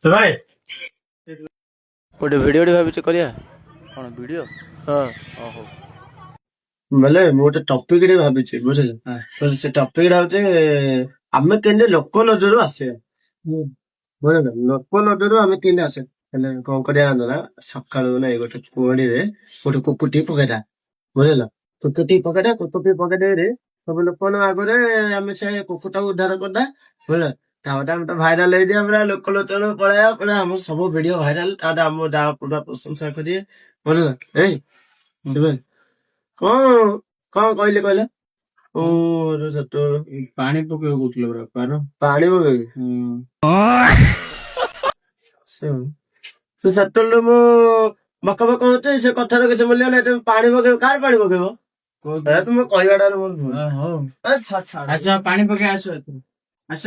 ଭାଇ। ଗୋଟେ ଭିଡିଓ ଭାବିଛି କରିବା। କଣ ଭିଡିଓ? ହଁ। ଓହୋ। ବୋଲେ ମୁଁ ଗୋଟେ ଟପିକ ଟେ ଭାବିଛି, ବୁଝିଲେ? ବୋଲେ ସେ ଟପିକ ଟା ହଉଛି ଆମେ କେମିତି ଲୋକ ନଜରରୁ ଆସିବା, ବୁଝିଲେ? ଲୋକ ନଜରରୁ ଆମେ କେମିତି ଆସିବା। ହେଲେ କଣ କରିବା ଜାଣିଛ ନା? ସକାଳୁ ନାଇଁ, ଗୋଟେ କୁଆଡିରେ ଗୋଟେ କୁକୁରଟି ପକେଇଦା, ବୁଝିଲ? କୁକୁରଟି ପକେଇଦା, କୁକୁରଟି ପକେଇଦେଇ ସବୁ ଲୋକମାନଙ୍କ ଆଗରେ ଆମେ ସେ କୁକୁରଟାକୁ ଉଦ୍ଧାର କରିଦା, ବୁଝିଲ? ତାପରେ ଆମେ ତ ଭାଇରାଲ ହେଇଯିବା, ପୁରା ଲୋକ ଲୋଚନ ପଳେଇବା, ପୁରା ଆମର ସବୁ ଭିଡିଓ ଭାଇରାଲ। ତାପରେ ଆମ ଯାହା ପୁରା ପ୍ରଶଂସା କରିବେ, ବୁଝିଲ? ଏଇ ଶିବ, କଣ କଣ କହିଲେ କହିଲ? ଓ ସେତେବେଳେ ପାଣି ପକେଇବାକୁ କହୁଥିଲେ ପରା ପାର। ପାଣି ପକେଇବି। ସେ ସେତେବେଳେ ମୁଁ ବକ ବକ ହଉଛି, ସେ କଥାର କିଛି ମୂଲ୍ୟ ନାହିଁ। ତମେ ପାଣି ପକେଇବ, କାର ପାଣି ପକେଇବ? ଏ ତୁମ କହିବାଟା ମୋର ଭୁଲ। ହଉ। ଏ ଛାଡ, ଛାଡ। ଆସ, ପାଣି ପକେଇ ଆସ, ଏଥର ଆସ।